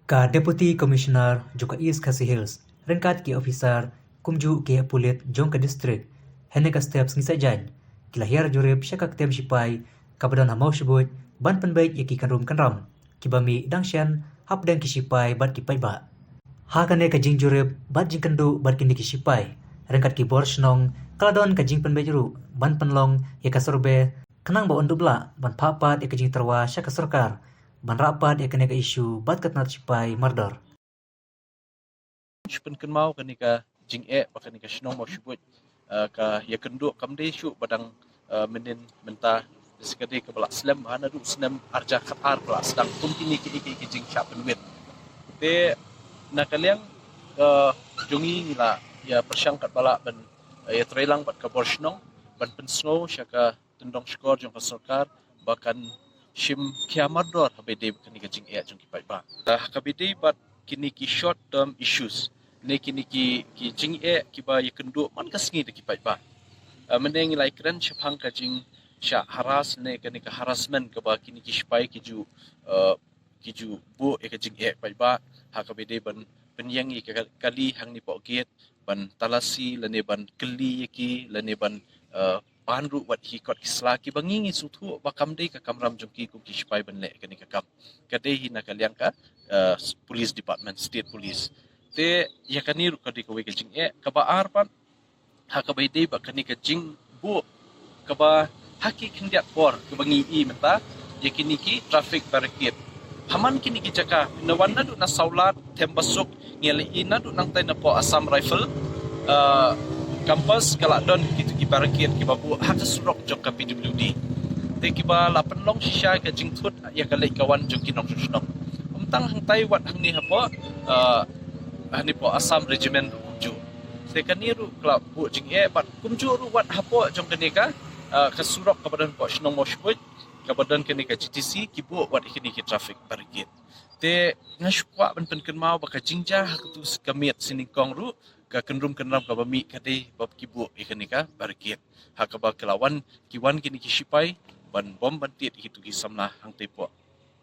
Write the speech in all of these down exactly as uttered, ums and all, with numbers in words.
Ka Deputy Commissioner jong ka East Khasi Hills, ryngkat ki officer, kumjuh ki pulit jong ka district, hynne ka step sngi Saitjaiñ, ki la hiar jurip sha ka ktien shipai kaba don ha Mawshbuit, ban pynbeit ïa ki kynrum kynram kiba mih dang shen hapdeng ki shipai bad ki paidbah. Ha kane ka jingjurip bad jingkynduh bad kine ki shipai, ryngkat ki bor shnong, ka la don ka jingpynbeit ruh ban pynlong ïa ka survey, khnang ba un dup lah ban phah pat ïa ka jingtyrwa sha ka sorkar ban rah pat ïa kane ka issue bad ka tnat shipai mardor. Shu pynkynmaw, kane ka jingeh ba kane ka shnong Mawshbuit, eh, ka ïakynduh kam dei shuh ba dang, eh, mynnin mynta, da shi ka dei kaba la slem, ha naduh snem arhajar khatar ba la sdang kum kine ki, ki, ki jingshah pynwit. Te na ka liang, eh, jong ngi, ngi la ïa pyrshang katba lah ban, eh, ïatreilang bad ka bor shnong ban pynsngew sha ka tyndong shkor jong ka sorkar ba kan shim khia mardor haba ïadei bad kane ka jingeh jong ki paidbah. Ah, haba ïadei bad kine ki short term issues, ne kine ki, ki jingeh kiba ïakynduh man ka sngi da ki paidbah. Ah, mynne ngi la ïakren shaphang ka jingshah harass ne kane ka harassment kaba kine ki shipai ki ju, ah, ki ju buh ïa ka jingeh paidbah ha kaba ïadei ban pynïeng ïa ka kali hangne poh gate, ban talasi lane ban kylli ïa ki lane ban, eh, pan ruh wat hi kot ki sla, kiba ngi ngi sngewthuh ba kam dei ka kamram jong ki kum ki shipai ban leh kane ka kam. Ka dei hi na ka liang ka, eh, police department, state police. Te ïa kane ruh ka dei kawei ka jingeh. Kaba ar pat, ha kaba ïadei bad kane ka jingbuh kaba ha ki khyndiat por kaba ngi ïohi mynta ïa kine ki traffic barricade. Ha man kine ki jaka, na wan naduh na Sawlad, Thembasuk, ngi la ïohi naduh nangtai na poh Assam Rifle, eh, campus, ka la don kitu ki barricade kiba buh ha ka surok jong ka P W D. Te kiba la pynlong shisha ka jingthut ïa ka leit ka wan jong ki nongshong shnong. Ym tang hangtai, wat hangne hapoh, eh, hangne poh Assam Regiment ruh kumjuh. Te kane ruh ka la buh jingeh bad kumjuh ruh wat hapoh jong kane ka, ah, ka surok kaba don poh shnong Mawshbuit, kaba don kane ka G T C, ki buh wat ïa kine ki traffic barricade. Te nga shu kwah ban pynkynmaw ba ka jingjia ha katu ka miet shi nyngkong ruh, ka kynrum kynram kaba mih ka dei ba ki buh ïa kane ka barricade. Ha kaba ki la wan, ki wan kine ki shipai ban bom ban tied ïa kitu ki samla hangtai poh,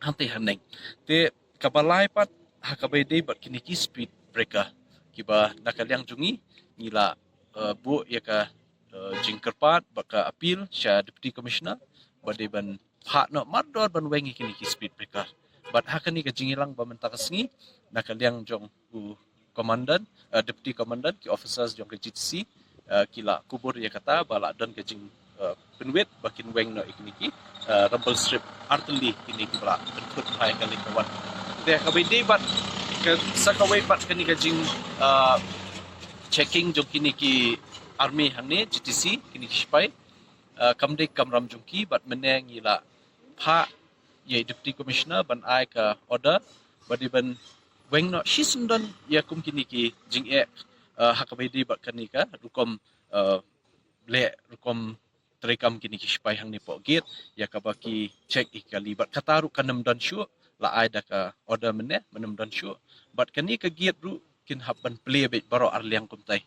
hangtai haneng. Te kaba lai pat, ha kaba ïadei bad kine ki speed breaker, kiba na ka liang jong ngi, ngi la, eh, buh ïa ka, eh, jingkyrpad bad ka appeal sha Deputy Commissioner ba dei ban phah noh mardor ban weng ïa kine ki speed breaker. Bad ha kane ka jingïalang ba mynta ka sngi, na ka liang jong u Commandant, eh, Deputy Commandant, ki officers jong ka G T C, eh, ki la kubur ïa kata ba la don ka jing, eh, pynwit ba kin weng noh ïa kine ki, eh, rumble strip artylli kine kiba la pynthut ha ïa ka leit ka wan. Te kaba ïadei bad ka, sa kawei pat kane ka jing, eh, checking jong kine ki army hangne, G T C, kine ki shipai, eh, kam dei kamram jong ki, bad mynne ngi la phah ïa i Deputy Commissioner ban ai ka order ba dei ban weng noh shisyndon ïa kum kine ki jingeh, eh, ha kaba ïadei bad kane ka rukom, eh, leh rukom treikam kine ki shipai hangne poh gate, ïa kaba ki check ïa ki kali. Bad kata ruh kan ym don shuh, la ai da ka order mynne, kan ym don shuh. Bad kane ka gate ruh kin hap ban plie beit baroh arliang kumtai.